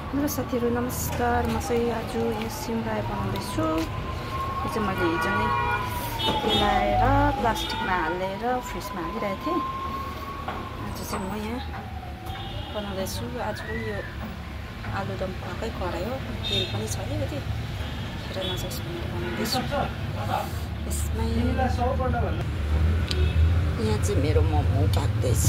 मेरो साथीहरु नमस्कार। म चाहिँ आज यो सिमराई बनाउँदैछु। यो चाहिँ मैले हिजो नै मिलाएर प्लास्टिकमा हालेर फ्रिजमा हालिरहेको थिएँ। आज चाहिँ म यहाँ बनाउँदैछु। आजको यो आलुदम पाकै कराई हो। तेल पनि छ अलिकति र नजाओस् भनेर बनाउँदैछु। यसमै यहाँ चाहिँ मेरो मोमो पाक्दैछ।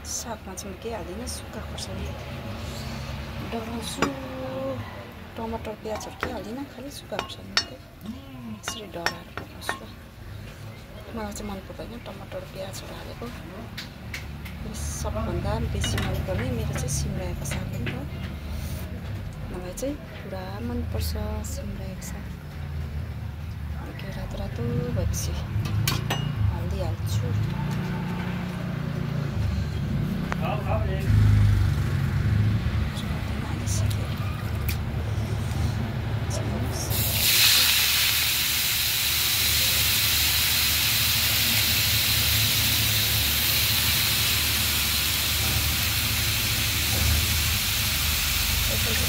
सागमा चाहिँ केही हाल्दिनँ, सुक्खा खोर्सानी डराउँछु। टमाटर प्याजहरू केही हाल्दिनँ, खालि सुक्खा खोर्सानी मात्रै यसरी डराएर बनाउँछु। मलाई चाहिँ मन पर्दैन टमाटर प्याजहरू हालेको। सबभन्दा बेसी मनपर्ने मेरो चाहिँ सिमरायोको साग हो नि त। मलाई चाहिँ पुरा मनपर्छ सिमरायोको साग। रातो रातो भएपछि हालिदिइहाल्छु।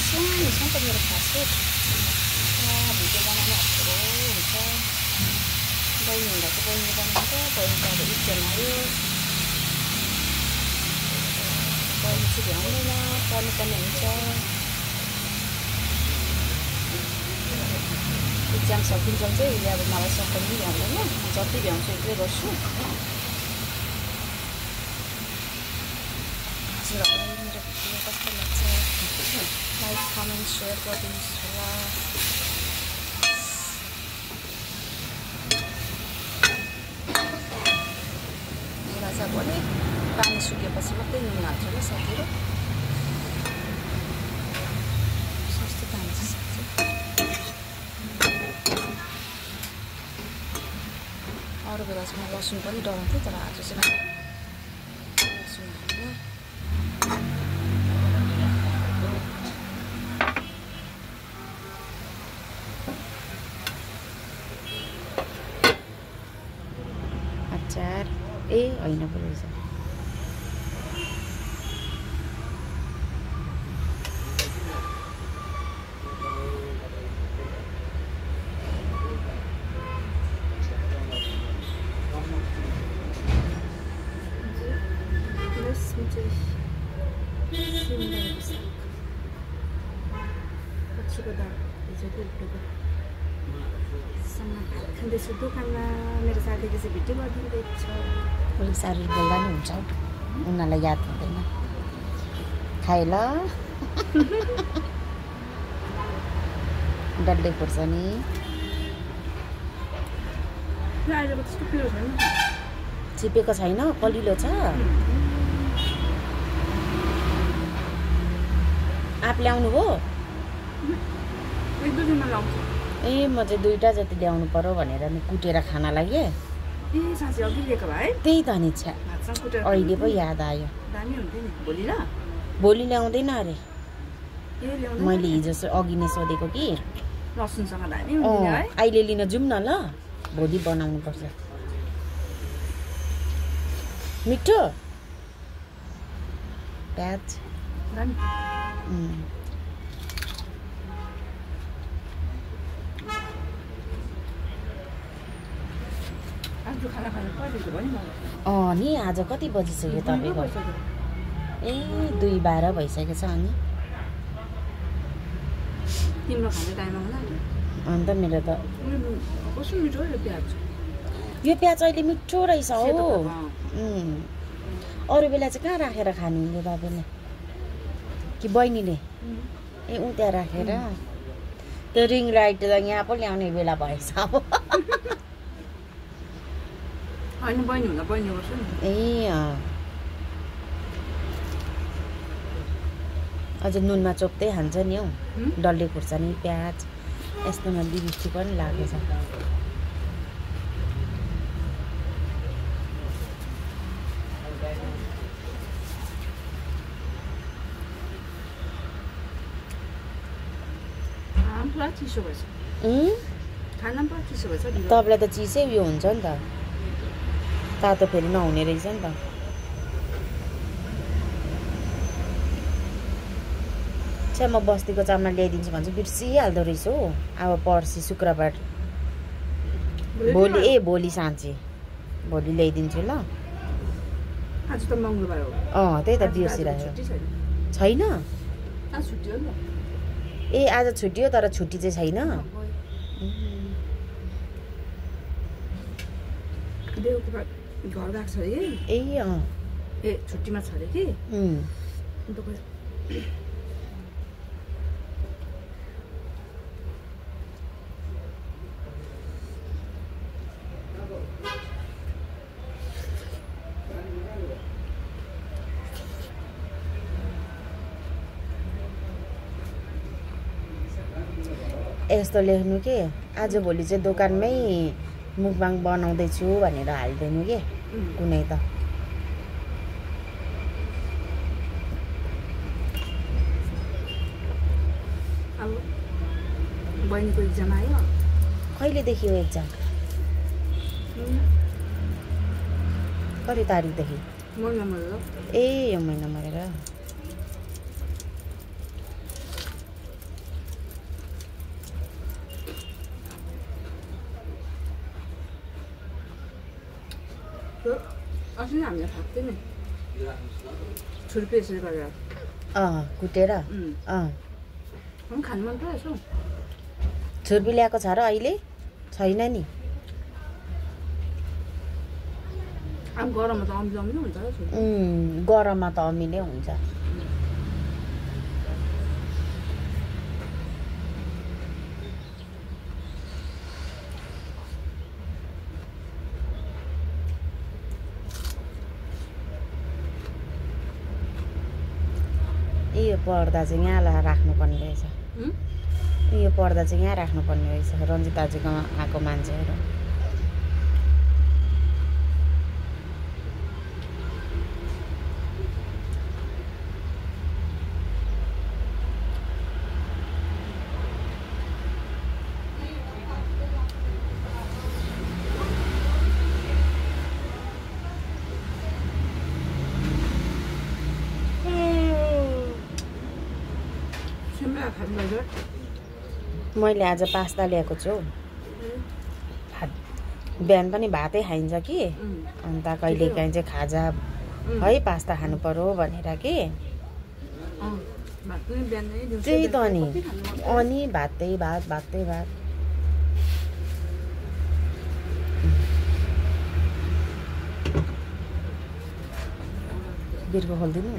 सानो मेरो फास्टफुड भिडियो बनाउनु अप्ठ्यारो हुन्छ। बहिनी हुँदा चाहिँ बहिनी बनाउँछ। बहिनी त अब इक्जाम आयो, बहिनी चाहिँ भ्याउँदैन, पढ्नुपर्ने हुन्छ। इक्जाम सकिन्छ चाहिँ अब मलाई सबै पनि भ्याउँदैन। जति भ्याउँछु एक्लै गर्छु। हजुरहरूलाई मेरो भिडियो कस्तो लाग्छ लाइक कमेन्ट सेयर गरिदिनुहोस् होला। मलाई चाहिँ भोलि पानी सुकेपछि मात्रै नुन हाल्छु ल साथीहरू। सस्तो पानी चाहिँ अरू बेला चाहिँ म लसुन पनि डराउँथेँ, तर आज चाहिँ लसुन हाल्दिनँ। अचार होइन पो रहेछ। खाँदैछु दोकानमा। मेरो साथीले चाहिँ भिडियो गरिदिँदैछ। अलिक साह्रो बोल्दा नि हुन्छ, उनीहरूलाई याद हुँदैन। खाए ल डल्ले खोर्सानी। चिपेको छैन, कलिलो छ। आप ल्याउनु हो? एक दुई दिनमा ल्याउँछु। ए म चाहिँ दुईवटा जति ल्याउनु पर्यो भनेर नि कुटेर खान लाग्यो। त्यही त नि छ्या, अहिले पो याद आयो। भोलि ल्याउँदैन अरे। मैले हिजो अघि नै सोधेको कि अहिले लिन जाउँ न ल, भोलि बनाउनु पर्छ। मिठो प्याज नि आज कति बजिसक्यो तपाईँको? ए 2:12 भइसकेको छ। अनि तिम्रो खाने टाइम आउला नि। अन्त मेरो त कस्तो मिठो यो प्याज। यो प्याज अहिले मिठो रहेछ हो। अरू बेला चाहिँ कहाँ राखेर खानुहुन्थ्यो तपाईँले कि बहिनीले? ए उता राखेर। त्यो रिङ लाइट त यहाँ पो ल्याउने बेला भएछ अब। होइन बहिनी हुँदा बहिनी गर्छु नि। ए अझ नुनमा चोप्दै खान्छ नि हौ। डल्ले खोर्सानी प्याज यस्तोमा लिपस्टिक पनि लागेको छ। पुरा चिसो भएछ। खाना पनि पुरा चिसो भएछ। तपाईँलाई त चिसै उयो हुन्छ नि त, तातो फेरि नहुने रहेछ नि त। छ्या म बस्तीको चामल ल्याइदिन्छु भन्छु बिर्सिहाल्दो रहेछ हो। अब पर्सि शुक्रबार भोलि साँच्ची भोलि ल्याइदिन्छु ल। आज त मङ्गलबार हो। त्यही त बिर्सिरहेको छैन। ए आज छुट्टी हो तर छुट्टी चाहिँ छैन। घर गएको छ अरे। ए छुट्टीमा छ अरे कि। यस्तो लेख्नु के आजभोलि चाहिँ दोकानमै मुखबाङ बनाउँदैछु भनेर हालिदिनु के कुनै त। अब बहिनीको एक्जाम आयो। कहिलेदेखि हो एक्जाम? कति तारिकदेखि? ए यो महिना मरेर। अस्ति हामीले खाएको थियौँ नि छुर्पी यसरी गरेर। कुटेर खानु मन परेछ। छुर्पी ल्याएको छ र अहिले? छैन नि। अब गरममा त अमिलो अमिलो हुन्छ। गरममा त अमिलै हुन्छ। यो पर्दा चाहिँ यहाँ राख्नुपर्ने रहेछ। यो पर्दा चाहिँ यहाँ राख्नुपर्ने रहेछ। रन्जित दाजुकोमा आएको मान्छेहरू मैले आज पास्ता ल्याएको छु। बिहान पनि भातै खाइन्छ कि अन्त कहिलेकाहीँ चाहिँ खाजा है पास्ता खानु पर्यो भनेर कि त्यही त अनि भातै भात भातै भात। बिर्को खोलिदिनु।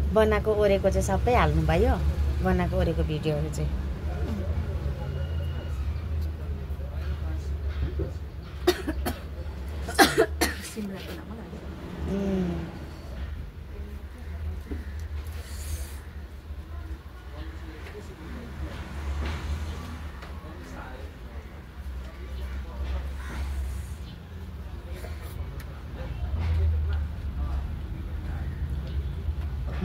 बनाएको ओरेको चाहिँ सबै हाल्नु भयो। बनाएको ओरेको भिडियोहरू चाहिँ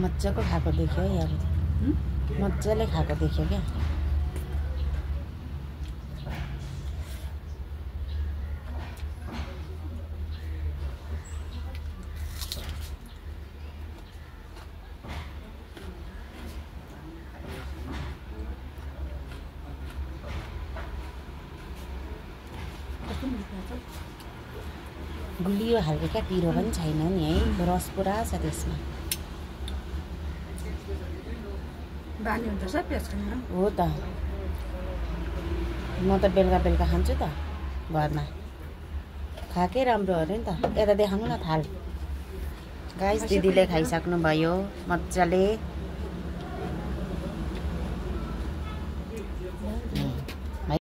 मजाको खाएको देख्यो है। अब मजाले खाएको देख्यो क्या। गुलियो खालको क्या, पिरो पनि छैन नि है, रस पुरा छ त्यसमा। बानी हुन्छ सर प्याज खानु हो त। म त बेलुका बेलुका खान्छु त घरमा। खाएकै राम्रो अरे नि त। यता देखाउनु न थाल। गाइस दिदीले खाइसक्नु भयो मजाले।